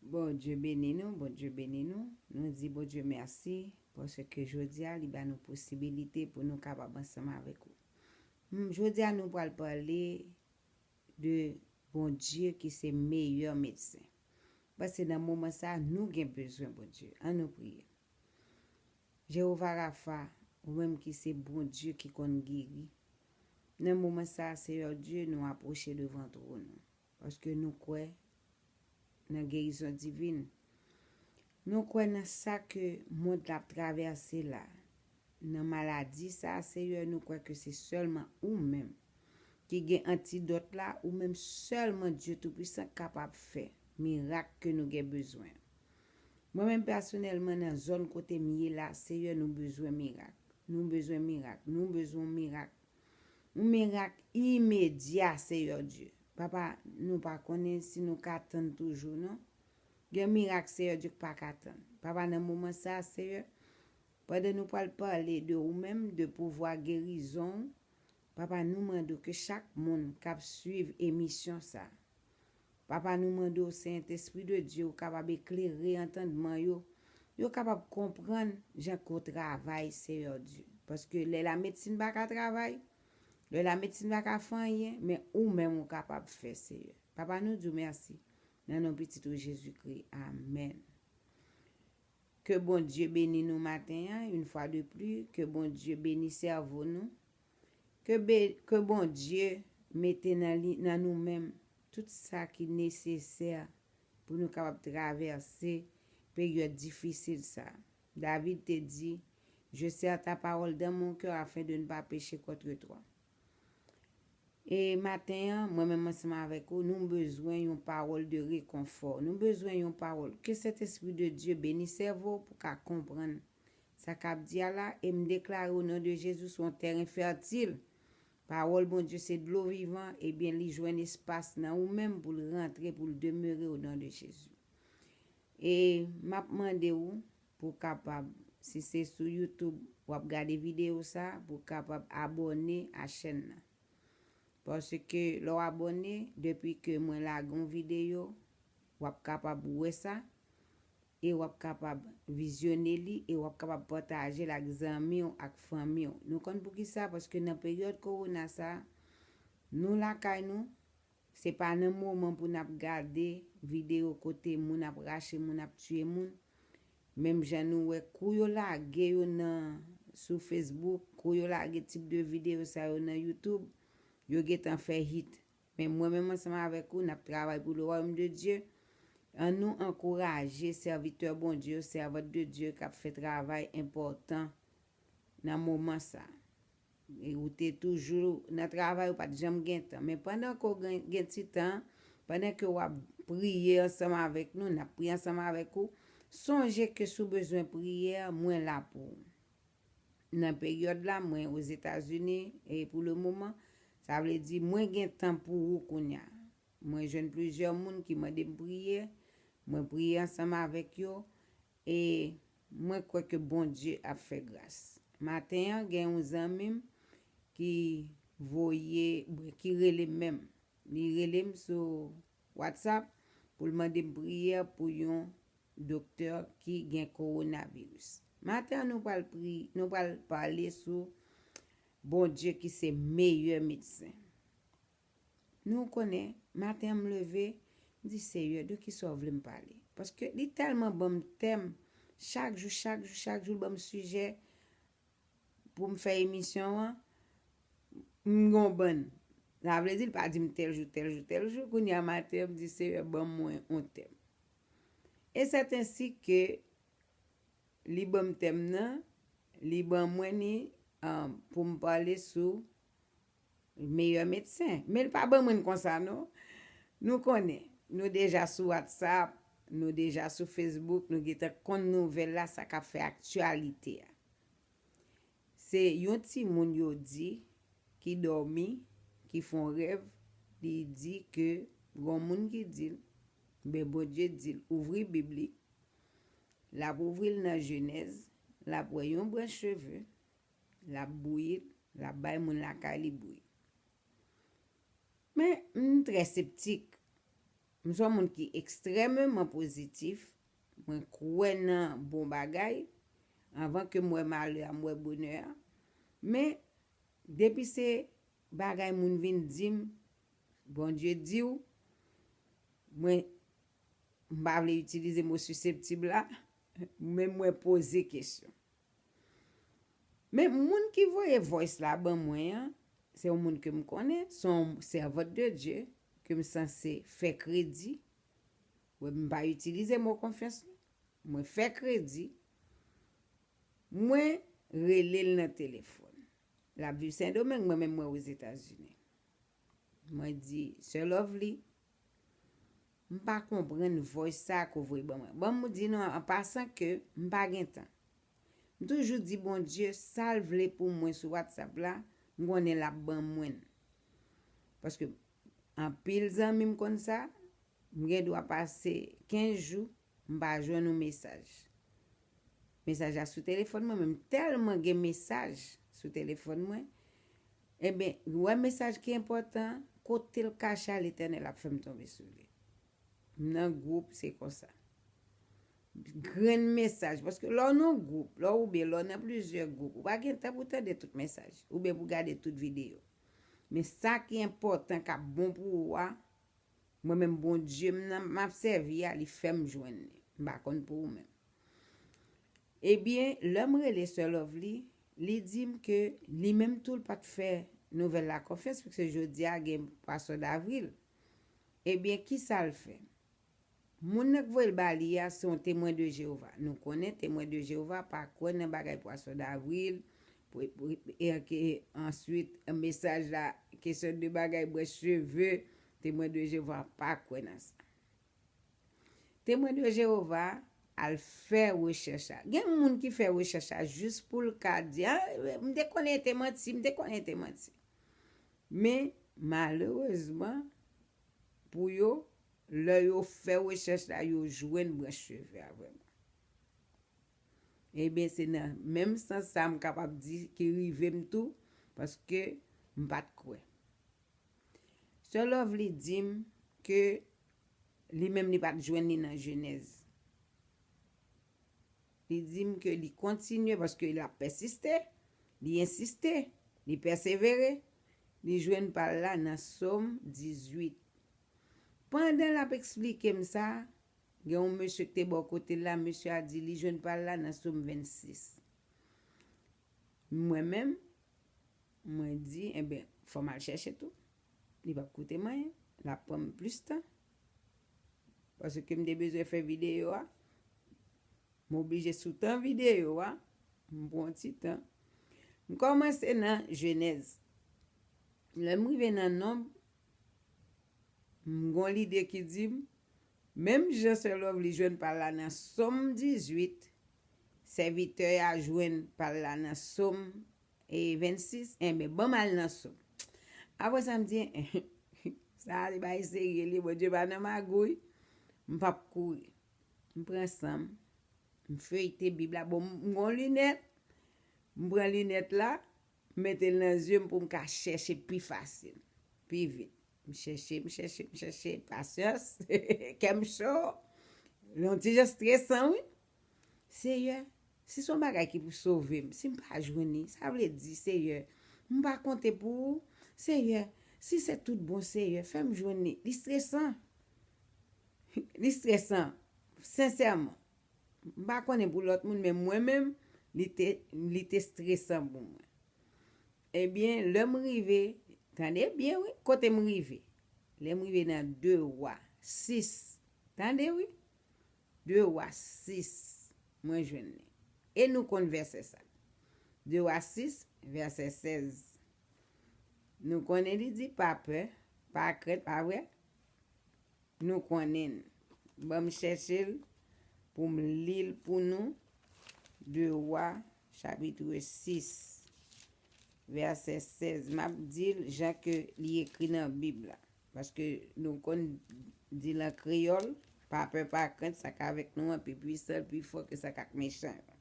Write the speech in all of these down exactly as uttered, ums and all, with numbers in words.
Bondye beni nou, Bondye beni nou. Nou di Bondye mèsi paske jodi a li ba nou posibilite pou nou kapab ansanm avèk ou. Hmm, jodi a nou pral pale de Bondye ki se meyè medsen. Paske nan moman sa a, nou gen bezwen Bondye. Ann nou priye. Jewova Rafa, ou menm ki se Bondye ki konn geri. Nan moman sa a, Seyè Dye, nou apwoche devan twòn ou. Paske nou kwè nan gerizon divin. Nou kwè nan sa ke mond la ap travèse la. Nan maladi sa a, Seyè, nou kwè ke se sèlman ou menm ki gen antidòt la, ou menm sèlman Dye Toupisan kapab fè mirak ke nou gen bezwen. Mwen menm pèsonèlman nan zòn kote m ye la, Seyè, nou bezwen mirak. Nou bezwen mirak. Nou bezwen mirak. Yon mirak imedya, Seyè Dye. Papa, nou pa konnen si nou ka tann toujou, non. Gen mirak, Seyè Dye, k pa ka tann. Papa, nan moman sa a, Seyè, pandan nou pral pale de ou menm, de pouvwa gerizon w, Papa, nou mande w ke chak moun k ap swiv emisyon sa a, Papa, nou mande w, Sentespri de Dye, ou kapab eklere antandman yo, yo kapab konprann jan ke w travay, Seyè Dye. Paske lè lamedsin pa ka travay, lè lamedsin pa ka fè anyen, men ou menm ou kapab fè, Seyè. Papa, nou di w mèsi. Nan non pitit ou Jezikri. Amèn. Ke Bondye beni nou maten an, yon fwa de pli. Ke Bondye beni sèvo nou. Ke, be, ke Bondye mete nan, li, nan nou menm tout sa ki nesesè pou nou kapab travèse peryòd difisil sa a. David te di, Je serre ta parole dans mon cœur afin de ne pas pécher contre toi. E maten an, mwen menm ansanm avèk ou, nou bezwen yon pawòl de rekonfò. Nou bezwen yon pawòl. Ke Sentespri de Dye beni sèvo w pou w ka konprann sa k ap di a la. E m deklare o non de Jezi sou yon tèren fètil. Pawòl Bondye se dlo vivan, ebyen li jwenn espas nan ou menm pou l rantre, pou l demere o non de Jezi. E m ap mande w pou w kapab, si se sou YouTube w ap gade videyo sa, pou w kapab abòne a chèn nan. Paske lè w abòne, depi ke mwen lage yon videyo, w ap kapab wè sa, e w ap kapab vizyone li, e w ap kapab pataje l ak zanmi w, ak fanmi w. Nou konn poukisa? Paske nan peryòd kowona sa, nou lakay nou, se pa nan moman pou n ap gade videyo kote moun ap rache moun, ap tiye moun. Menm jan nou wè kou yo lage yo nan, sou Facebook, kou yo lage tip de videyo sa yo nan YouTube, yo gentan fè hit. Men mwen menm ansanm avèk ou, n ap travay pou le wayòm de Dye. Ann nou ankouraje sèvitè Bondye yo, sèvant de Dye k ap fè travay enpòtan nan moman sa. E ou te toujou nan travay, ou pa t janm gen tan. Men pandan ke w gen, gen ti tan, pandan ke w ap priye ansanm avèk nou, n ap priye ansanm avèk ou, sonje ke si w bezwen priyè, mwen la pou ou. Nan peryòd la, mwen Ozetazini, e pou le moman, sa vle di mwen gen tan pou ou kounye a. Mwen jwenn plizyè moun ki mande m priye, mwen priye ansanm avèk yo, e mwen kwè ke Bondye ap fè gras. Maten an, gen yon zanmi m ki voye, ki rele m menm. Li rele m sou WhatsApp pou l mande m priyè pou yon doktè ki gen kowonaviris. Maten an, nou pral pri-, nou pral pale sou Bondye ki se meyè medsen. Nou konnen, maten an m leve, m di, Seyè, de kisa w vle m pale? Paske li tèlman ban m tèm, chak jou, chak jou, chak jou, l ban m sijè pou m fè emisyon an, m gon bann. Sa vle di, l pa di m tèl jou, tèl jou, tèl jou. Kounye a maten an, m di, Seyè, ban mwen yon tèm. E sèt ensi ke li ban m tèm nan, li ban mwen ni, ah, pou m pale sou meyè medsen. Men l pa ban mwen l konsa, non. Nou konnen, nou deja sou WhatsApp, nou deja sou Facebook, nou gentan konn nouvèl la, sa k ap fè aktyalite a. Se yon timoun yo di ki dòmi, ki fè yon rèv, li di ke gon moun ki di l, ben Bondye di l, ouvri Bib li, l ap ouvri l nan Jenèz, l ap wè yon branch cheve, l ap bouyi l, l ap bay moun lakay li bouyi. Men, m trè septik. M se yon moun ki ekstrèmeman pozitif. Mwen kwè nan bon bagay. Anvan ke m wè malè a, m wè bonè a. Men, depi se bagay moun vin di m, Bondye di w, mwen, m pa vle itilize mo siseptib la, men mwen poze kesyon. Men moun ki voye voice la ban mwen an, se yon moun ke m konnen, se yon servante de Dieu ke m sanse fè kredi. Wè, m pa itilize mo konfyans non. Mwen fè kredi. Mwen rele l nan telefòn. L ap viv Sendomeng, mwen menm mwen Ozetazini. Mwen di, Sè Lovely, m pa konprann voice sa ke w voye ban mwen. Ban m di nou an pasan ke m pa gen tan. M toujou di Bondye sa l vle pou mwen sou WhatsApp la, m konnen l ap ban mwen l. Paske anpil zanmi m konn sa, m gen dwa pase kenz jou, m pa jwenn yon mesaj. Mesaj la sou telefòn mwen, men m tèlman gen mesaj sou telefòn mwen, enben, wè mesaj ki enpòtan, kote l kache a, Letènèl ap fè m tonbe sou li. M nan gwoup, se konsa. Grenn mesaj, paske lè w nan gwoup, lè w oubyen lè w nan plizyè gwoup, ou pa gen tan pou tande tout mesaj, oubyen pou gade tout videyo. Men sa ki enpòtan, k ap bon pou ou a, mwen menm Bondye m nan m ap sèvi a, li fè m jwenn li. M pa konn pou ou menm. Ebyen, lè m rele Sè Lovely, li di m ke li menm tou l pa t fè nouvèl la konfyans, paske jodi a gen pwason davril. Ebyen, kisa l fè? Moun nan k voye l ba li a se yon Temwen de Jewova. Nou konnen Temwen de Jewova pa kwè nan bagay pwason davril, pou, pou, e, e, answit, mesaj la, kesyon de bagay branch cheve, Temwen de Jewova pa kwè nan sa. Temwen de Jewova al fè rechèch la. Gen moun ki fè rechèch la jis pou l ka di, a, m te konnen te manti, m te konnen te manti. Men, malerezman, pou yo, lè yo fè rechèch la, yo jwenn branch cheve a vrèman. Ebyen, se nan menm sans sa m kapab di ki rive m tou, paske m pa t kwè. Sè Lovely di m ke li menm li pa t jwenn li nan Jenèz. Li di m ke li kontinye paske l ap pèsiste, li ensiste, li pèsevere, li jwenn pa l la nan Sòm dizuit. Pandan l ap eksplike m sa, gen yon mesye ki te bò kote l la, mesye a di li jwenn pa l la nan Sòm vennsis. Mwen menm, mwen di, enben, fò m al chèche tou. Li p ap koute m anyen, l ap pran m plis tan. Paske m te bezwen fè videyo a. M oblije sou tan videyo a, m pran yon ti tan. M kòmanse nan Jenèz. Lè m rive nan Nonb, m gon lide ki di m, menm jan Sè Lovely jwenn pa l la nan Sòm dizuit, sèvitè a jwenn pa l la nan Sòm e vennsis, enben, ban m al nan Sòm. Apre sa, m di, sa a se bagay serye li, Bondye pa nan magouy, m p ap kouri. M pran san m, m feyte Bib la. Bon, m gon linèt, m pran linèt la, m mete l nan zye m pou m ka chèche pi fasil, pi vit. M chèche, m chèche, m chèche, pasyans, kè m cho, yon ti jan stresan, wi. Seyè, si se yon bagay ki pou sove m, si m pa jwenn li, sa vle di, Seyè, m pa konte pou ou, Seyè, si se tout bon, Seyè, fè m jwenn li. Li stresan. Li stresan, sensèman. M pa konnen pou lòt moun, men mwen menm, li te, li te stresan pou mwen. Ebyen, lè m rive, tande byen wi, kote m rive. Lè m rive nan de Wa sis, tande wi, de Wa sis, mwen jwenn li. E nou konn vèsè sa. De Wa sis, vèsè sèz. Nou konnen li di, pa pè, pa krent, pa vre? Nou konnen l. Ban m chèche l pou m li l pou nou. De Wa, chapit sis, vèsè sèz. M ap di l jan ke li ekri nan Bib la. Paske nou konn di l an kreyòl, pa pè, pa krent, sa k avèk nou an pi pwisan, pi fò ke sa k ak mechan yo.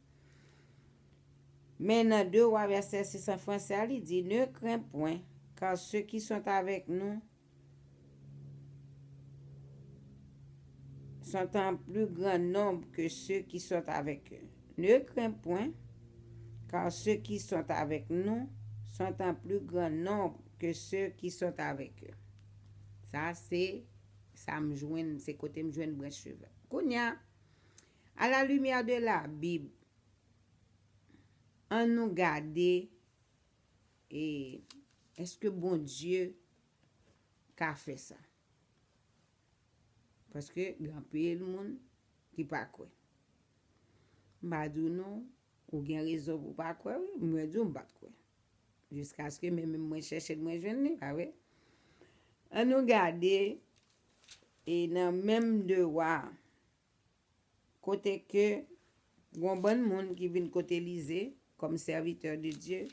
Men nan de Wa vèsè sis an fransè a, li di, ne crains point, car ceux qui sont avec nous, sont en plus grand nombre que ceux qui sont avec eux. Ne crains point, car ceux qui sont avec nous sont en plus grand nombre que ceux qui sont avec eux. Sa se sa m jwenn, se kote m jwenn branch cheve. Kounye a, à la lumière de la Bible, ann nou gade, e, èske Bondye ka fè sa? Paske gen anpil moun ki pa kwè. M pa di w non, ou gen rezon pou w pa kwè, wi. Mwen di w m pa t kwè. Jiskaske men menm mwen chèche l, mwen jwenn li, pa vre? Ann nou gade, e nan menm de Wa, kote ke gon bann moun ki vin kote Elize kòm sèvitè de Dye,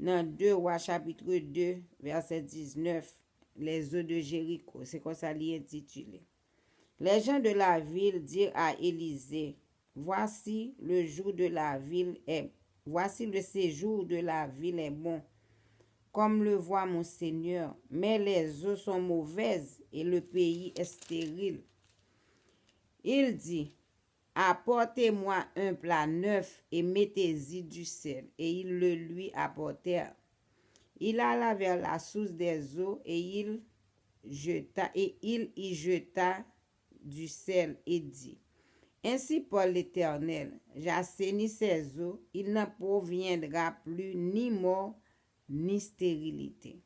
nan de Wa chapit de, vèsè diznèf, Les eaux de Jéricho, se konsa li entitile. Les gens de la ville dirent à Élisée, Voici le jour de la ville est, voici le séjour de la ville est bon, comme le voit mon seigneur, mais les eaux sont mauvaises et le pays est stérile. Il dit, Apportez-moi un plat neuf et mettez-y du sel. Et ils le lui apportèrent. Il alla vers la source des eaux et il jeta, et il y jeta du sel et dit, Ainsi parle l'Éternel, J'assainis ces eaux, il n'en proviendra plus ni mort, ni stérilité.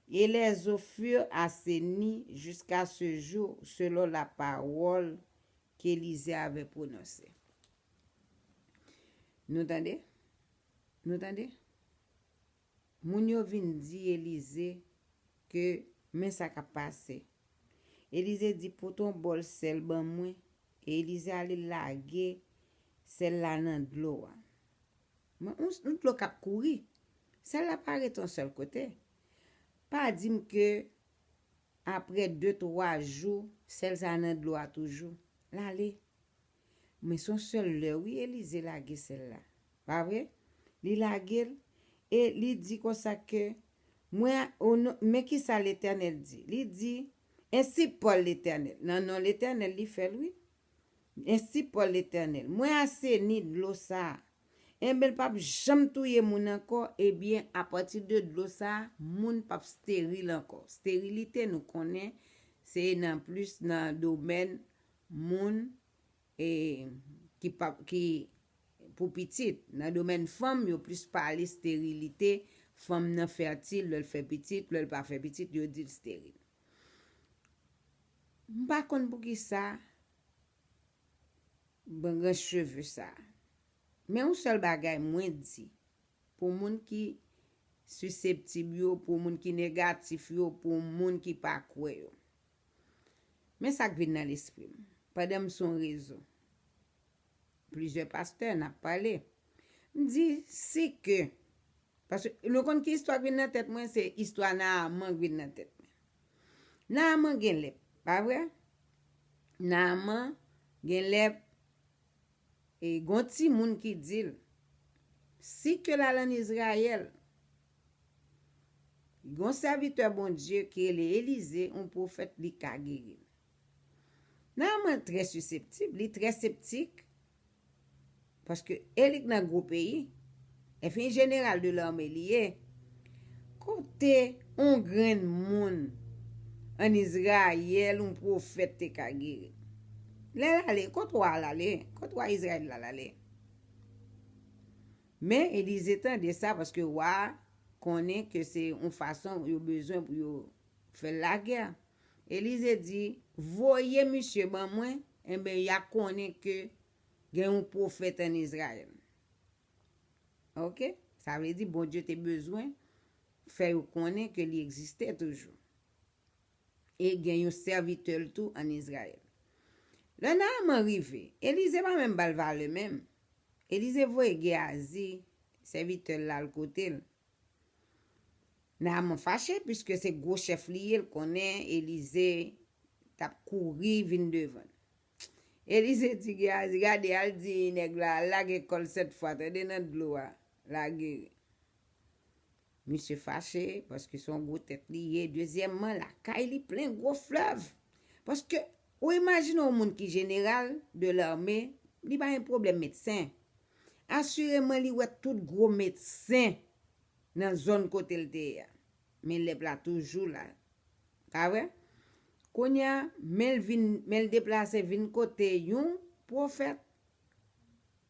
Et les eaux furent assainies jusqu'à ce jour, selon la parole qu'Élisée avait prononcée. Nou tande? Nou tande? Moun yo vin di Elize ke men sa k ap pase. Elize di, "Pote yon bòl sèl ban mwen." E Elize ale lage sèl la nan dlo a. Men yon, yon dlo k ap kouri. Sèl la pa ret yon sèl kote. Pa di m ke apre de, twa jou, sèl sa nan dlo a toujou. L ale. Men se yon sèl lè, wi, Elize lage sèl la. Pa vre? Li lage l e li di konsa ke, mwen, o non, men kisa Letènèl di? Li di, Ainsi parle l'Éternel. Nan non Letènèl, li fè l, wi. Ainsi parle l'Éternel. Mwen aseni dlo sa a. Enben, l p ap janm touye moun ankò. Ebyen, apati de dlo sa a, moun p ap steril ankò. Sterilite, nou konnen, se nan plis nan domèn moun e ki pa, ki pou pitit. Nan domèn fanm, yo plis pale sterilite, fanm nan fètil, lè l fè pitit, lè l pa fè pitit, yo di l steril. M pa konn poukisa, bon, gran cheve sa. Men yon sèl bagay mwen di, pou moun ki siseptib yo, pou moun ki negatif yo, pou moun ki pa kwè yo. Men sa k vin nan lespri m, pandan m sou yon rezo. Plizyè pastè n ap pale. M di, si ke, paske nou konn ki istwa k vin nan tèt mwen, se istwa Naaman k vin nan tèt mwen. Naaman gen lèp, pa vre? Naaman gen lèp, e gon timoun ki di l, si ke l al ann Izrayèl, gon sèvitè Bondye ki rele Elize, yon pwofèt, li ka geri l. Naaman trè siseptib, li trè septik, paske e li k nan gwo peyi, e fin jeneral de lame li ye. Kote yon grenn moun ann Izrayèl, yon pwofèt te ka geri? Lè l ale, kot wa l ale? Kot wa Izrayèl la l ale? Men Elize tande sa, paske wa a konnen ke se yon fason yo bezwen pou yo fè l lagè. Elize di, voye misye ban mwen, enben, y a konnen ke gen yon pwofèt ann Izrayèl. Oke? Sa vle di, Bondye te bezwen fè yo konnen ke li egziste toujou. E gen yon sèvitè l tou ann Izrayèl. Lè Naaman rive, Elize pa menm ba l valè menm. Elize voye Geyazi, sèvitè l la, al kote l. Naaman fache, piske se gwo chèf li ye, l konnen Elize t ap kouri vin devan l. Elize di Geyazi, gade, al di nèg la, al lage kò l sèt fwa, tande, nan dlo a, l a geri. Misye fache, paske se yon gwo tèt li ye. Dezyèmman, lakay li plen gwo flèv. Paske Ou imajine yon moun ki jeneral de lame, li pa gen pwoblèm medsen. Asireman li wè tout gwo medsen nan zòn kote l te ye a. Men lèp la toujou la. Ka wè? Kounye a, men l vin, men l deplase vin kote yon pwofèt.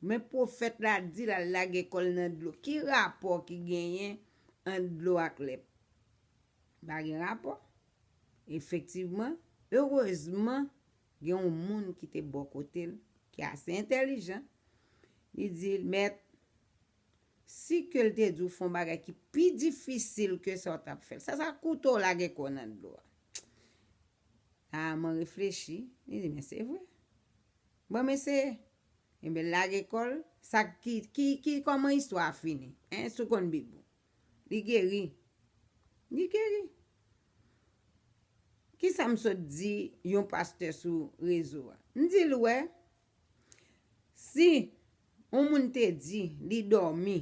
Men pwofèt la di l al lage kò l nan dlo. Ki rapò ki genyen ant dlo ak lèp? Pa gen rapò. Efektivman, erezman, gen yon moun ki te bò kote l, ki ase entèlijan. Li di l, mèt, si ke l te di w fè yon bagay ki pi difisil ke sa w t ap fè l, sa, sa koute w lage kò w nan dlo a. Naaman reflechi, li di, men se vre. Bon, men se, enben, lage kò l, sa ki, ki, ki, kòman istwa a fini? Hein, si w konn Bib ou. Li geri. Li geri. Kisa m sot di yon pastè sou rezo a? M di l, wè, si yon moun te di li dòmi,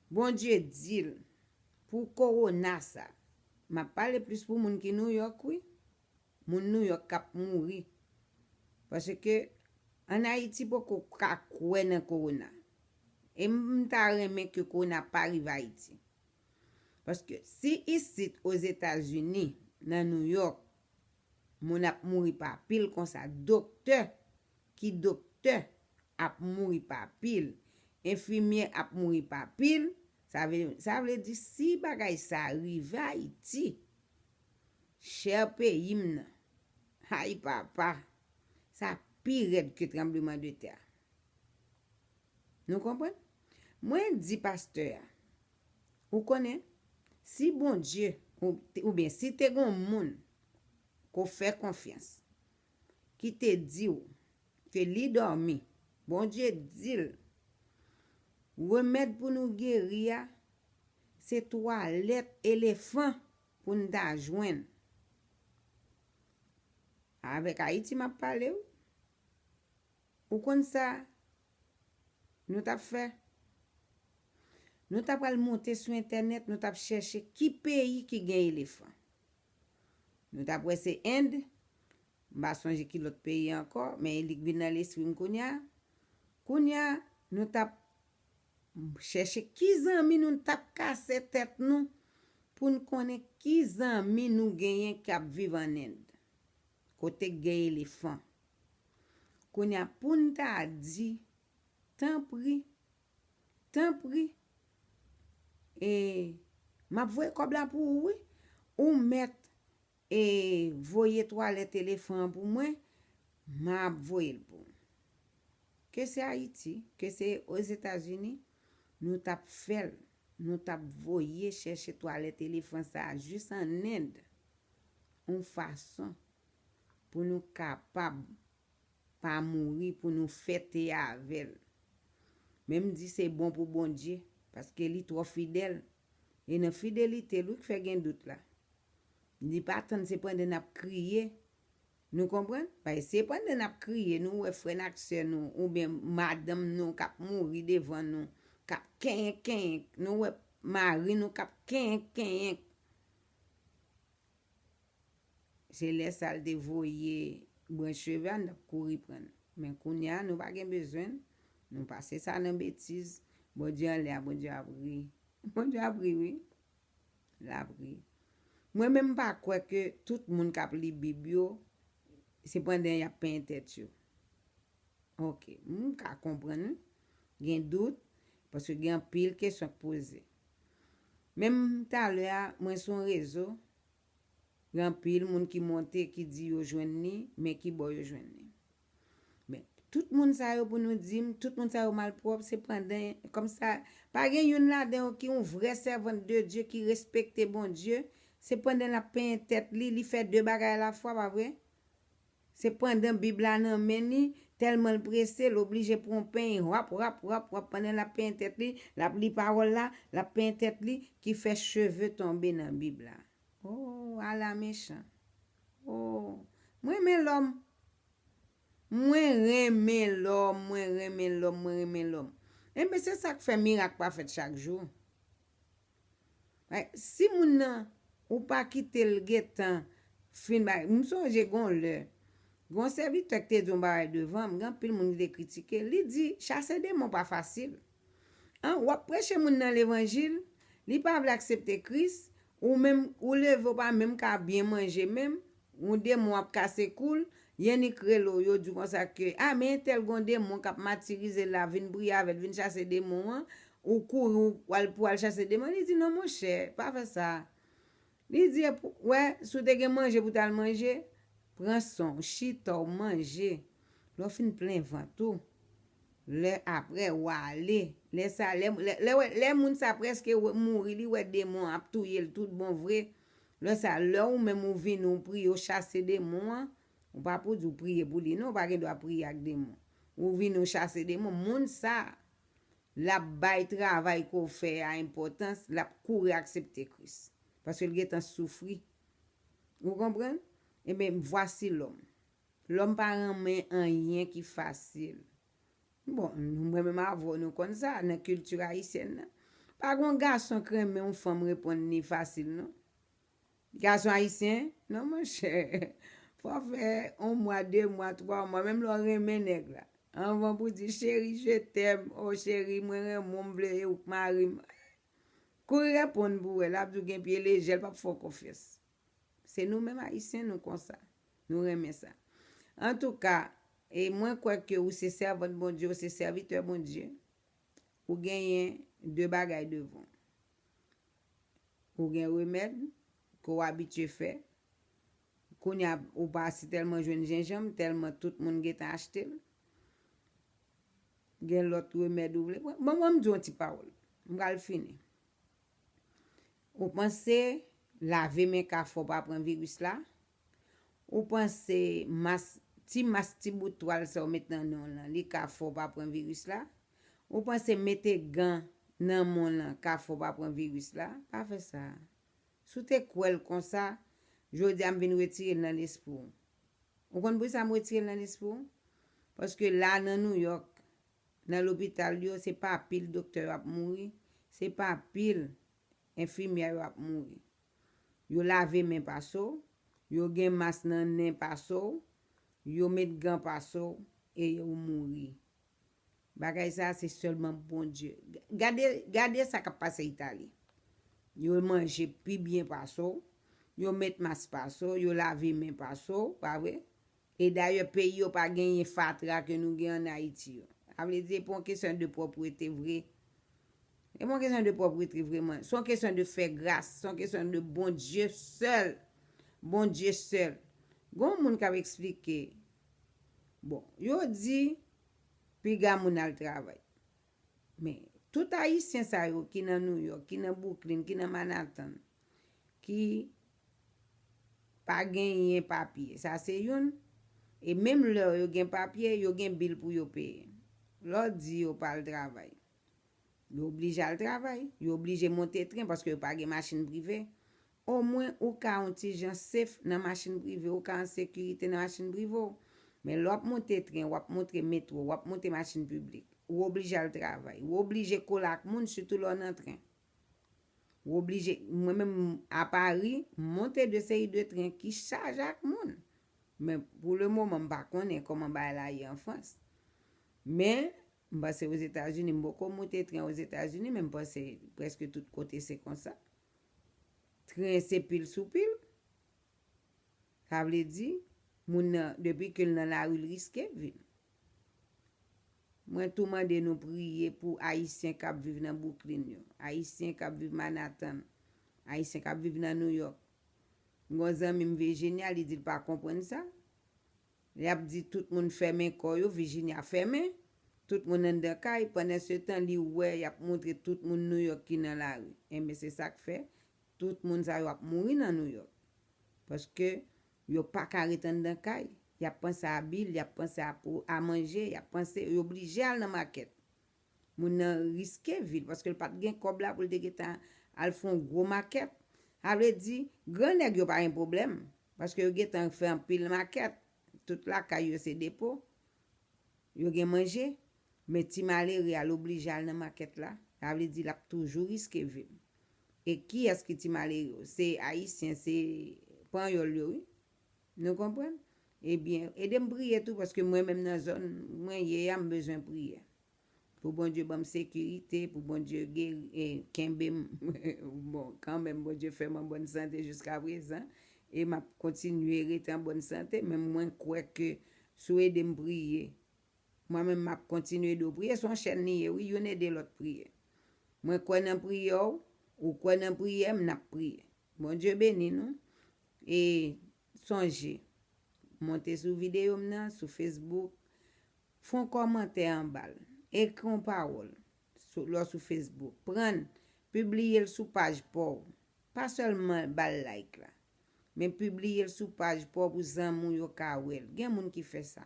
Bondye di l pou kowona sa, m ap pale plis pou moun ki Nouyòk, wi. Moun Nouyòk k ap mouri. Paske ann Ayiti poko ka kwè nan kowona. E m ta renmen ke kowona pa rive Ayiti. Paske si isit Ozetazini, nan Nouyòk, moun ap mouri pa pil konsa, doktè ki doktè ap mouri pa pil, enfimyè ap mouri pa pil, sa vle, sa vle di si bagay sa rive Ayiti, chè peyi m nan, ay papa, sa pi rèd ke tranbleman de tè a. Nou konprann? Mwen di pastè a, ou konnen, si Bondye, ou, oubyen si te gon moun ke w fè konfyans, ki te di w ke li dòmi, Bondye di l, remèd pou nou geri a, se twalèt elefan pou n ta jwenn. Avèk Ayiti m ap pale, wi. Ou konn sa nou t ap fè? Nou t ap al monte sou entènèt, nou t ap chèche ki peyi ki gen elefan. Nou t ap wè se End, m pa sonje ki lòt peyi ankò, men e li k vin nan lespri m kounye a. Kounye a, nou t ap chèche ki zanmi nou t ap kase tèt nou pou n konnen ki zanmi nou genyen k ap viv ann End, kote k gen elefan. Kounye a, pou n ta di, tanpri, tanpri, e, m ap voye kòb la pou ou, wi. Ou mèt, e, voye twalèt elefan an pou mwen, m ap voye l pou ou. Ke se Ayiti, ke se Ozetazini, nou t ap fè l, nou t ap voye chèche twalèt elefan sa a jis ann End, yon fason pou nou kapab pa mouri, pou nou fete avè l. Men m di se bon pou Bondye, paske li twò fidèl. E nan fidelite l wi k fè gen dout la. Li pa tann se pandan n ap kriye. Nou konprann? Paske se pandan n ap kriye, nou wè frè n ak sè nou, oubyen madanm nou k ap mouri devan nou, k ap kenyenk kenyenk, nou wè mari nou k ap kenyenk kenyenk. Se lè sa l te voye branch cheve a, n t ap kouri pran l. Men kounye a, nou pa gen bezwen l. Nou pase sa nan betiz. Bondye anlè a, Bondye ap ri. Bondye ap ri, wi. L ap ri. Mwen menm, m pa kwè ke tout moun k ap li Bib yo, se pandan y ap penyen tèt yo. Ok, m ka konprann, wi. Gen dout, paske gen anpil kesyon k poze. Menm talè a, mwen sou yon rezo, gen anpil moun ki monte, ki di yo jwenn li, men ki bò yo jwenn li. Men, tout moun sa yo pou nou di m, tout moun sa yo malpwòp, se pandan, kòmsa, pa gen youn ladan yo ki yon vrè sèvant de Dye, ki respekte Bondye, se pandan l ap penyen tèt li, li fè de bagay alafwa, pa vre? Se pandan Bib la nan men li, tèlman l prese, l oblije pran yon peny, wap, wap, wap, wap, pandan l ap penyen tèt li, l ap li pawòl la, l ap penyen tèt li, ki fè cheve tonbe nan Bib la. Oh, ala mechan. Oh, mwen renmen lòm. Mwen renmen lòm, mwen renmen lòm, mwen renmen lòm. Enben, se sa k fè mirak pa fèt chak jou. Ay, si moun nan, ou pa kite l gentan fin bay. M sonje gon lè, Gon sèvitè ki te di yon bagay devan m, gen anpil moun ki te kritike l. Li di, chase demon pa fasil. An, w ap preche moun nan levanjil, li pa vle aksepte Kris, ou menm, ou leve, ou pa menm ka byen manje menm, yon demon ap kase kou l, y annik rele w, yo di w konsa ke, a, men entèl gon demon k ap matirize l la, vin priye avè l, vin chase demon an, ou kouri, ou al pou al chase demon. Li di, non, monchè, pa fè sa. Li di, wè, si w te gen manje pou w t al manje, pran san w, chita w, manje. Lè w fin plen vant ou, lè apre, w ale. Lè sa, lè, lè, lè, wè- lè moun sa prèske wè- mouri, li wè demon an ap touye l tout bon vre. Lè sa, lè ou menm ou vini, ou priye, ou chase demon an, ou pa pou di w priye pou li, non, ou pa gen dwa priye ak demon. Ou vini, ou chase demon, moun sa, l ap bay travay ke w fè a enpòtans, l ap kouri aksepte Kris. Paske l gentan soufri. Ou konprann? Ebyen, vwasi lòm. Lòm pa renmen anyen ki fasil. Bon, nou, mwen menm avè w, nou konn sa, nan kilti ayisyèn nan. Pa gon gason k renmen yon fanm reponn li fasil, non. Gason ayisyen, non, monchè. Fò w fè yon mwa, de mwa, twa mwa, menm lè w renmen nèg la. Anvan pou di, cheri, je t'aime, o cheri, mwen renmen w, m vle ou k mari m. Kouri reponn pou wè, l ap di w gen pye lejè, l p ap fè w konfyans. Se nou menm ayisyen, nou konsa. Nou renmen sa. Antouka, e mwen kwè ke ou se sèvant Bondye, ou se sèvitè Bondye, ou genyen de bagay devan w. Ou gen remèd ke w abitye fè. Kounye a, ou pa si tèlman jwenn jenjanm, tèlman tout moun gentan achte l. Gen lòt remèd ou vle pran? Bon, mwen, m di yon ti pawòl. M pral fini. Ou panse lave men ka fè w pa pran viris la? Ou panse mas, ti mas, ti bout twal sa w met nan men w lan, li ka fè w pa pran viris la? Ou panse mete gan nan men w lan ka fè w pa pran viris la? Pa fè sa. Si w te kwè l konsa, jodi a m vin retire l nan lespri w. Ou konn poukisa m retire l nan lespri w? Paske la nan Nouyòk, nan lopital yo, se pa pil doktè yo ap mouri, se pa pil enfimyè yo ap mouri. Yo lave men pase w, yo gen mas nan nen pase w, yo met gan pase w, e yo mouri. Bagay sa a se sèlman Bondye. Gade, gade sa k ap pase Itali. Yo manje pi byen pase w, yo met mas pase w, yo lave men pase w, pa vre? E dayè, peyi yo pa genyen fatra ke nou gen ann Ayiti yo. Sa vle di, se pa yon kesyon de pwòpwete vre. Se pa yon kesyon de pwòpwete vreman. Se yon kesyon de fè gras. Se yon kesyon de Bondye sèl. Bondye sèl. Gon moun k ap eksplike. Bon, yo di, piga moun al travay. Men, tout Ayisyen sa yo ki nan Nouyòk, ki nan Brooklyn, ki nan Manhattan, ki pa genyen papye. Sa se youn. E menm lè yo gen papye, yo gen bil pou yo peye. Lè w di yo pa al travay, yo oblije al travay. Yo oblije monte tren paske yo pa gen machin prive. Omwen ou ka yon ti jan safe nan machin prive, ou ka an sekirite nan machin prive w. Men lè w ap monte tren, w ap monte metwo, w ap monte machin piblik, ou oblije al travay. Ou oblije kole ak moun, sitou lè w nan tren. Ou oblije, mwen menm a Pari, m monte de seri de tren ki chaje ak moun. Men pou le moman, m pa konnen kòman bagay la ye an Frans. Men, m panse Ozetazini, m poko monte tren Ozetazini, men m panse prèske tout kote se konsa. Tren se pil sou pil. Sa vle di, moun nan, depi ke l nan lari, l riske vi l. Mwen tou mande nou priye pou Ayisyen k ap viv nan Brooklyn yo, Ayisyen k ap viv Manhattan, Ayisyen k ap viv nan Nouyòk. M gon zanmi m Virginia, li di l pa konprann sa. L ap di tout moun fèmen kò yo, Virginia fèmen, tout moun anndan kay, pandan se tan li wè y ap montre tout moun Nouyòk ki nan lari. Enben, se sa k fè tout moun sa yo ap mouri nan Nouyòk. Paske yo pa ka ret anndan kay. Y ap panse a bil, y ap panse a, pou, a manje, y ap panse, yo oblije al nan makèt. Moun nan riske vi l, paske l pa t gen kòb la pou l te gentan al fè yon gwo makèt. Sa vle di, gran nèg yo pa gen pwoblèm, paske yo gentan fè anpil makèt. Tout lakay yo se depo. Yo gen manje, men ti malere a, l oblije al nan makèt la. Sa vle di, l ap toujou riske vi l. E kiyès ki ti malere yo? Se Ayisyen, se Panyòl yo, wi. Nou konprann? Ebyen, ede m priye tou, paske mwen menm nan zòn mwen ye a, m bezwen priye. Pou Bondye ban m sekirite, pou Bondye geri, e, kenbe m. Bon, kanmenm, Bondye fè m an bòn sante jiska prezan. E m ap kontinye rete an bòn sante, men mwen kwè ke si w ede m priye, mwen menm m ap kontinye ede w priye. Se yon chèn li ye, wi, youn ede lòt priye. Mwen kwè nan priyè w, ou kwè nan priyè m, n ap priye. Bondye beni nou. E sonje, monte sou videyo m nan, sou Facebook, fè yon kòmantè anba l, ekri yon pawòl sou, lè w sou Facebook, pran l, pibliye l sou paj pa w. Pa sèlman ba l like la, men pibliye l sou paj pa w pou zanmi w yo ka wè l. Gen moun ki fè sa.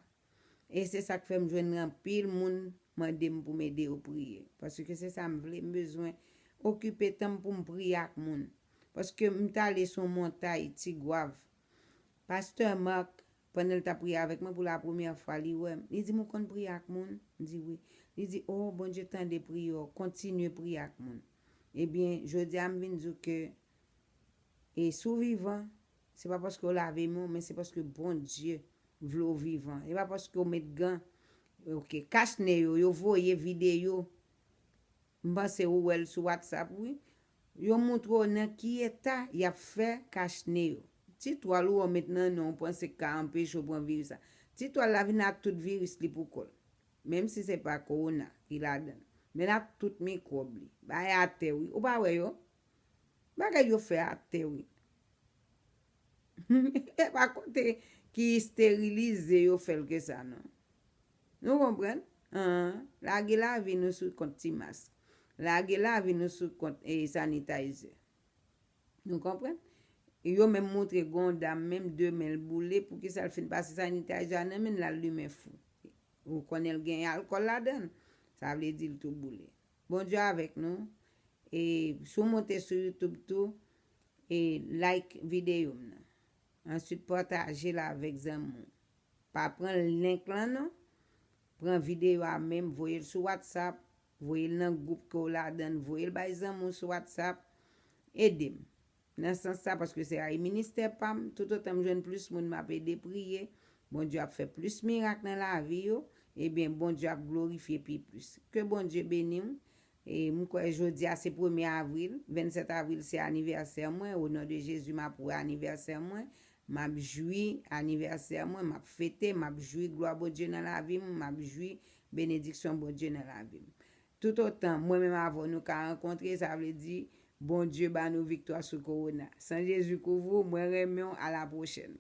E se sa k fè m jwenn anpil moun mande m pou m ede yo priye. Paske se sa m vle, m bezwen okipe tan m pou m priye ak moun. Paske m t ale sou yon montay Tigwav. Pastè Mark, pandan l t ap priye avèk mwen pou la premyè fwa, li wè m. Li di m, "Ou konn priye ak moun?" M di, "Wi." Li di, "O, Bondye tande priyè w, kontinye priye ak moun." Ebyen, jodi a m vin di w ke, e si w vivan, se pa paske w lave men w, men se paske Bondye vle w vivan. Se pa paske w met gan, oke, kach ne yo, yo voye videyo. M panse ou wè l sou WhatsApp, wi. Yo moutre w nan ki eta y ap fè kach ne yo. Ti twal ou wè w met nan nen w, ou panse k ka anpeche w pran viris la. Ti twal la vin ak tout viris li pou kò l. Menm si se pa kowona ki ladan l. Men l ak tout mikwòb li. Bay atè, wi. Ou pa wè yo? Bagay yo fè atè, wi. E pa kote ki esterilize yo fè l ke sa, non. Nou konprann? An, lage lavi nou sou kont ti mask. Lage lavi nou sou kont, e, sanitizer. Nou konprann? Yo menm moutre gon dam, menm de men l boule, poukisa l fin pase sanitizer nan men l, l al limen fou. Ou konnen l gen alkòl ladan l. Sa vle di l tou boule. Bondye avèk nou. E si w monte sou YouTube tou, e like videyo m nan. Answit, pataje l avèk zanmi w. Pa pran link lan, non. Pran videyo a menm, voye l sou WhatsApp, voye l nan gwoup ke w ladan l, voye l bay zanmi w sou WhatsApp. Ede m nan sans sa, paske se a ministè pa m. Toutotan m jwenn plis moun, m ap ede priye. Bondye ap fè plis mirak nan lavi yo. Ebyen, Bondye ap glorifye pi plis. Ke Bondye beni w. E m kwè jodi a se premye avril, vennsèt avril se anivèsè mwen. O non de Jezi, m ap wè anivèsè mwen, m ap jwi anivèsè mwen, m ap fete, m ap jwi glwa Bondye nan lavi m, m ap jwi benediksyon Bondye nan lavi m. Toutotan mwen menm avè w nou ka rankontre, sa vle di Bondye ba nou viktwa sou kowona. San Jezi kouvri w, mwen renmen w, a la pwochèn.